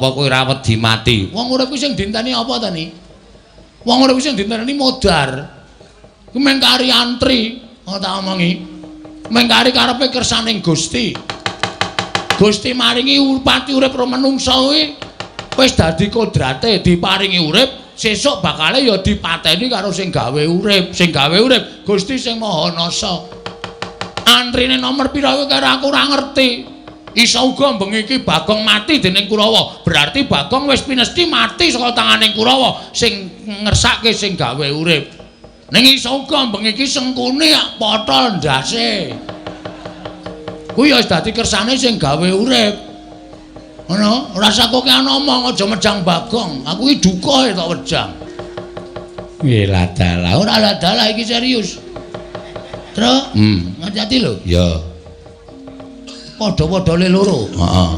Apa kowe ora wedi mati? Wong urip kuwi sing dinteni apa ta ni? Wong urip kuwi sing dinteni modar. Kuwi mung kari antri, ngono tak omongi. Mung kari karepe kersaning Gusti. Gusti maringi pati urip ro menungsa kuwi wis dadi kodrate diparingi urip, sesuk bakale ya dipateni karo sing gawe urip, sing gawe urip Gusti sing Maha Nasa. Antrine nomor pira kuwi karo aku ora ngerti. Iso uga bengi iki Bagong mati dening Kurawa. Berarti Bagong wis pinesti mati saka tanganing Kurawa sing ngersake sing gawe urip. Ning iso uga bengi iki Sengkuni potol ndase. Kuwi ya wis dadi kersane sing gawe urip. Ngono, ora usah kowe ngomong aja mejang Bagong. Aku iki duka tok wejang. Nggih ladalah, ora ladalah iki serius. Tru, hati-hati lho. Ya. Padha-padha le loro. Heeh.